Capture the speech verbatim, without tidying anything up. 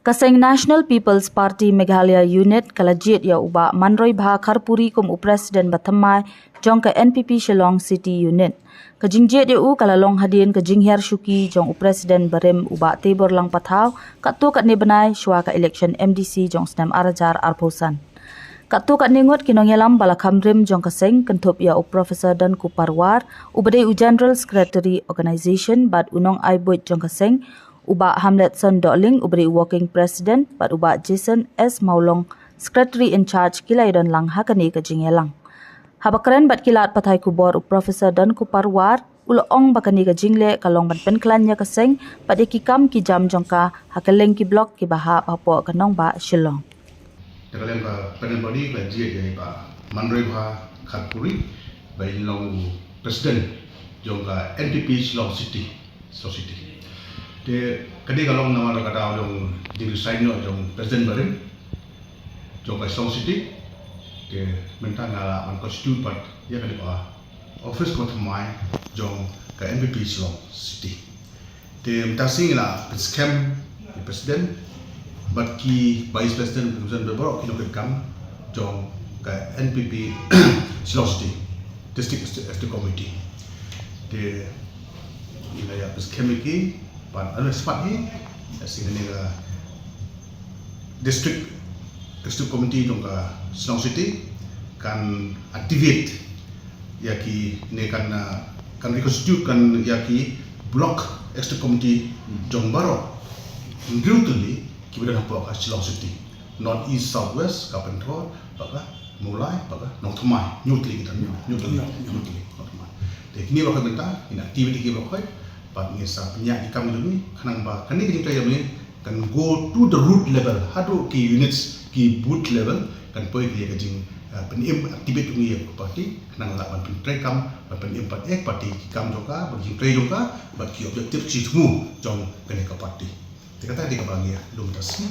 Ka seng National People's Party Meghalaya Unit ka la jied ïa u Bah Manroibha Kharpuri kum u President ba thymmai jong ka N P P Shillong City Unit. Ka jingjied ïa u ka la long hadien ka jinghiar shuki jong u President barim u Bah Teibor Lang Pathaw, katto katne bnai shuwa ka election M D C jong snem ar hajar arphew san. Katto katne ngut ki nongïalam ba la kham rim jong ka seng, kynthup ïa u Professor Donkupar War, uba dei u General Secretary Organization, bad u nongai buit jong ka seng, u Bah Hamletson Dohling, uba dei u Working President, bad u Bah Jason S Mawlong, Secretary in Charge, ki la ïadon lang ha kane ka jingïalang. Haba kren bad ki lad pathai khubor, u Professor Donkupar War u la ong ba kane ka jingleh ka long ban pynkhlaiñ ïa ka seng bad ïa ki kam ki jam jong ka ha kylleng ki block kiba hap hapoh ka nongbah Shillong. Te ka liang ka panel body ka la jied ïa i Bah Manroibha Kharpuri ba in long u president jong ka N P P Shillong City, Shillong City. Te ka dei ka long namar ka daw jong jingresign noh jong president barim jong ka Shillong City. Te mynta nga la ban constitute pat ïa ka dei ka office ka thymmai jong ka N P P Shillong City. Te mynta sngi la pynskhem ki president bad ki vice president, president baroh ki nongkit kam jong ka N P P Shillong City District Executive Committee. Te ïa la ïa pynskhem ïa ki bad anu spat hi ïa sngi ne ka District Executive Committee jong ka Shillong City kan activate ïa ki ne kan, uh, kan reconstitute kan ïa ki Block Executive Committee jong baroh hynriew tylli kiba don hapoh ka Shillong City, North East, South West, ka Pynthor, bad ka Mawlai, bad ka Nongthymmai, hynñiew tylli kita, hynñiew tylli, hynñiew tylli, Nongthymmai. Te kine baroh mynta ngin activate ïa ki baroh, bad ngin sa pynïaid ki kam jong ngi khnang ba kane ka jingtrei jong ngi can go to the root level, haduh ki units, ki booth level, kan poi ki ïa ka jing, uh, pynim activate jong ngi ïa ka party khnang lah ban pyntrei kam, ban pynim pat ïa ka party ki kam jong ka, bad jingtrei jong ka, bad ki objective ki thmu jong kane ka party. Te kata dei kaba ngi ïa lum ta sngi.